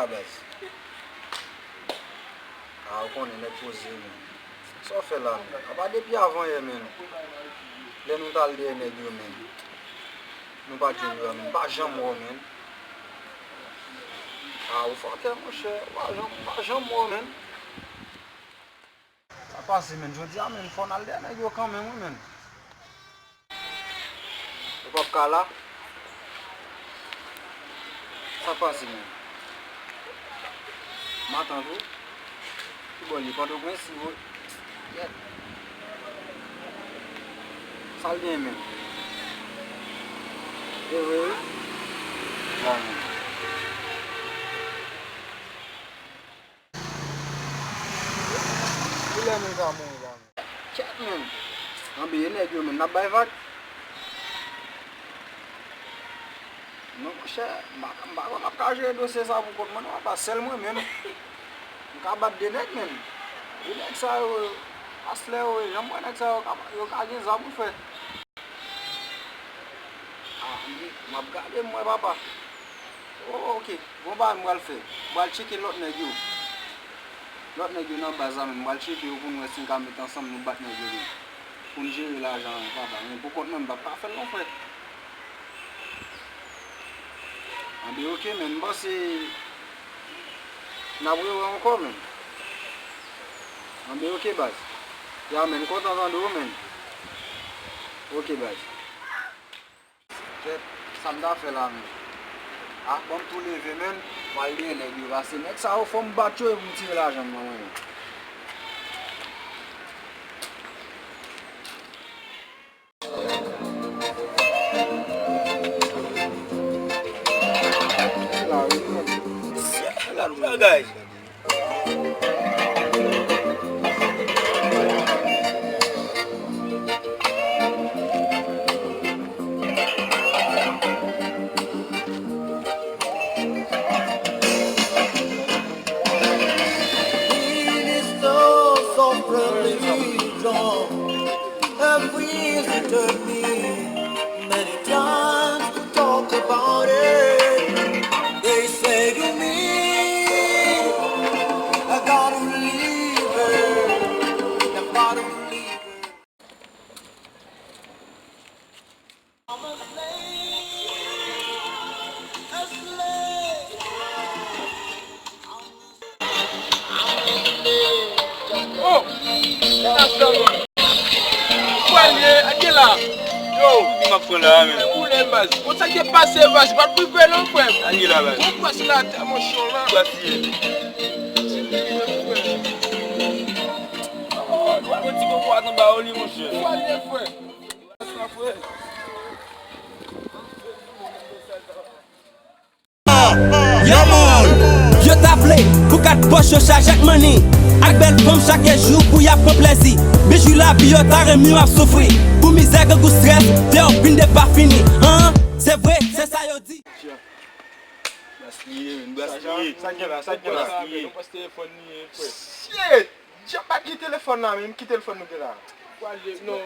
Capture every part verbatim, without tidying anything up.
Baz. A, ou konnen nèg poze, men. Sa w fè la, men? Apa depi avan yè, men. Lè nou t al dèyè nèg yo, men. Nou pa t jwenn yo, men. Pa janm wè w, men. A, ou fòkè, monchè. Ou pa janm, ou pa janm wè w, men. Sa pase, men. Jodi a, men, fò n al dèyè nèg yo kanmenm, wi, men. Ou p ap ka la? Sa k pase, men? Matant ou? Ki bò l ye? Pòtoprens, si vo-, yèt. Sa l gen, men? E vre, wi. Bon, men. Kilè moun sa mouri la, men? Kèt, men. Anben, e nèg yo, men, n ap bay vag. Non, monchè, m pa, m pa konn ap ka jere dosye sa pou kont mwen, non, apa sèl mwen menm. M ka bat de nèg, men. E nèg sa yo, aslè yo, jan m wè nèg sa yo, ka, yo ka gen zam, wi, frè. A, m, m ap gade, m wè, papa. O, oke. Bon bagay m pral fè. M pral tcheke lòt nèg yo. Lòt nèg yo nan baz la menm. M pral tcheke yo pou n wè si n ka met ansanm nou bat nèg yo menm. Pou n jere lajan an, papa. Men pou kont mwen, m p ap ka fè l non, frè. Anben, oke, men m panse n ap rewè ankò, men. Anben, oke, baz. Ya, men, m kontan tande w, men. Oke, baz. Kèt, sa m ta fè la, men. A, ban m tou leve, men. M al dèyè nèg yo, pase nèg sa yo, fò m bat yo e pou m tire lajan m nan men yo. Syèl, bagay. Ministers of religion have visited me many times to talk about it. They say to me, I gotta leave her, I gotta leave her. Oh! Sa sa, man. Pral ye, a gen la. Yo, m ap pran la, men. Ou lè baz. Bon, sa ki pase, baz, pa prive non, frè. A gen la, baz. Bon, pase la, ta monchè la. Pase. Oh, dwa yon ti koko a nan ba ou li, monchè. Pral ye, frè. Yo moun! Yo ta vle pou kat pòch yo chaje ak manni, ak bèl fanm chak jou pou y ap pran plèzi. Bijou lavi yo ta renmen w ap soufri, pou mizè, grangou, strès fè w vin depafini. An, se vre, se sa yo di. Bas li ye, men, bas li ye. Sa gen la, sa gen la. Shit! Jan pa t gen telefòn la menm, ki telefòn nou gen la? Pral ye, non,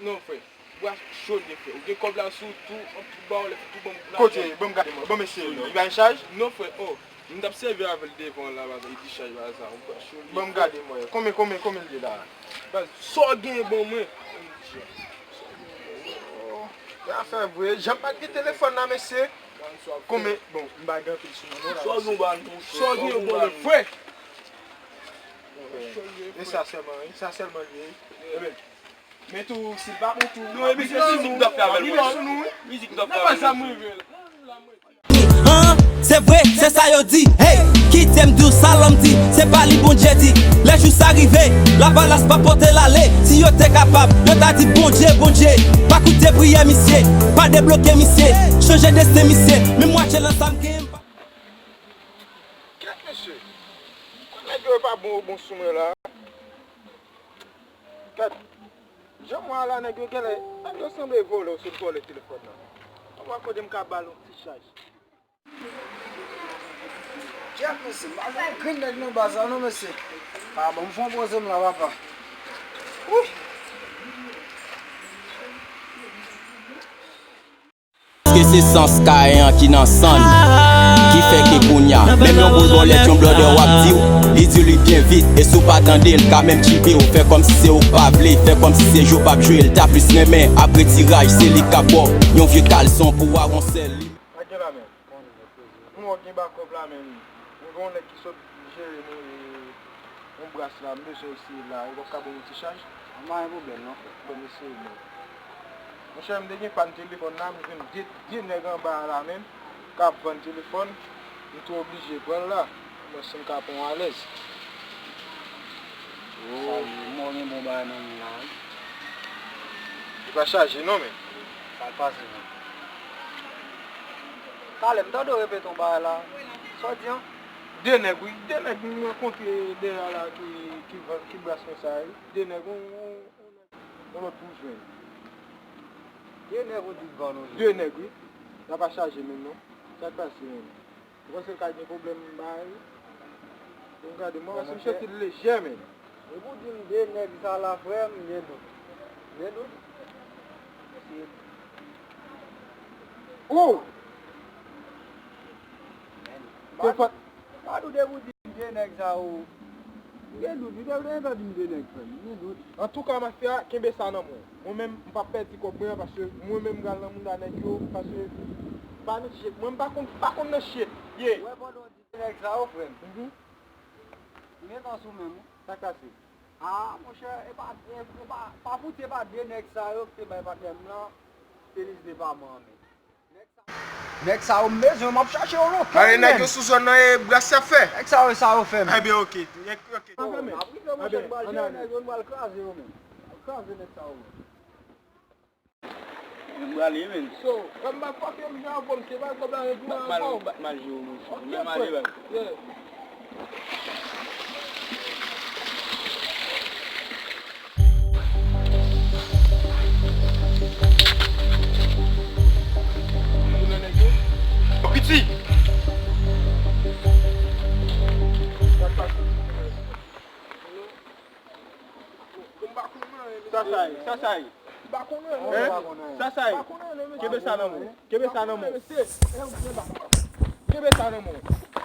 non, frè. Bwa cho de frè. Ou gen kòb la sou tou, an pou ba w lè tou ban m lajan. Kote? Ban m gade mwen. Ban m eseye non. Li bay chaj? Non, frè, oh. M t ap sèvi avè l devan la, baz, li di chaj, baz, sa. Ou bwa cho de frè. Ban m gade mwen. Konbyen, konbyen, konbyen l ye la? Baz, sa w gen ban mwen. Oh, gen afè vre. Jan pa t gen telefòn la, mesye. Konbyen? Bon, m pa gen anpil sou mwen non la. Sa w gen ban nou, frè? Sa w gen ban mwen, frè? E sa sèlman, wi. Sa sèlman li ye. Ebyen, men tou, si l pa bon tou, non, epi se mizik m t ap fè avè l, mwen. Sou nou, wi. Mizik m t ap fè avè l. An, se vre, se sa yo di. Hey, kite m di w sa lòm di. Se pa li Bondye di. Lè jou sa rive, Lavalas pa pote l ale. Si yo te kapab, yo ta di Bondye, Bondye. Pa koute priyè misye, pa debloke misye. Chanje desten misye. Men mwatye lan sa m gen, m pa. Kèt, mesye. Nèg yo pa bon, bon sou mwen la. Kèt. Jan m wè a la, nèg yo genlè, nèg yo sanble vòlè, yo sot vòlè telefòn nan. Anmwey, kote m ka ba l yon ti chaj? Kèt, mesye, m pa jwenn grenn nèg nan baz la non, mesye. A, bon, m fè yon poze m la, papa. Wi. Èske se sans kayen an ki nan sann? Ki fè ke kounya, menm yon boul bòlèt, yon blòdè w ap di w, li di w li byen vit, e si w pa tande l, ka menm tchipe w, fè kòmsi se ou k pa vle, fè kòmsi se jwe w p ap jwe, l ta plis renmen ap retiraj, se li k ap ba w yon vye kalson pou w awonsèl li. Sa k gen la menm? M wè w gen bakòp la menm. M gen yon nèg ki sot jere nou, e, yon bras la, m bezwen eseye l la, e w p ap ka ban m yon ti chaj? An pa gen pwoblèm non, frè. Ban m eseye l non. Monchè, m te gen pàn telefòn la, m jwenn de, de nèg anba a la menm k ap vann telefòn. M tou oblije pran l la. Mwen si m ka pran w alèz. Oh, mwen gen bon bagay nan men la wi. Li pa chaje non, men. Sa l pase menm? Talè, m tande w repete yon bagay la. Sa w di an? De nèg, wi. De nèg m rankontre dèyè a la ki, ki vann, ki bras konsa, wi. De nèg, yon, yon, yon nèg, yon lòt boujwen. De nèg ou di vann ou li? De nèg, wi. Sa pa chaje menm, non. Sa k pase menm? Ou panse l ka gen pwoblèm bagay? Bon, gade, mwen wè si m santi l lejè, men. Epi w di m de nèg sa la, frè m, m gen dout. M gen dout. Oh! Men, pa, pa dout epi w di m de nèg sa yo. M gen dout, wi, depi w te gentan di m de nèg, frè m, m gen dout. Antouka, mafya, kenbe sa nan men w. Mwen menm, m p ap pèdi kòb mwen an, paske mwen menm m pral nan mouda nèg yo, paske m pa nan shit. Mwen, m pa konn, pa konn nan shit. Yeah. Wè, pandan w di de nèg sa yo, frè m. Mhm. M gentan sou menm, wi. Sa k pase? Ah, monchè, e pa, e, e pa, pa fout, e pa de nèg sa yo ki te bay patnè m lan tenis depaman an, men. Nèg sa yo m bezwen, m ap chache yo lontan. Mare nèg yo sou zòn nan, e bras y ap fè. Nèg sa yo, sa yo fè m. Ebyen, oke. Oke. Oh, n ap rive, monchè, n pral jere nèg yo, n pral kraze yo, men. N ap kraze nèg sa yo, men. M prale, men. So, m pa fòk yo, m jan an fòm, se pa kòb la, men pou an fòm. Bat mal jwe, monchè. Oke, men frè. Yeah. Piti! Sa sa ye? Sa sa ye? Hein? Sa sa ye? Kenbe sa nan men w. Kenbe sa nan men w. Kenbe sa nan men w.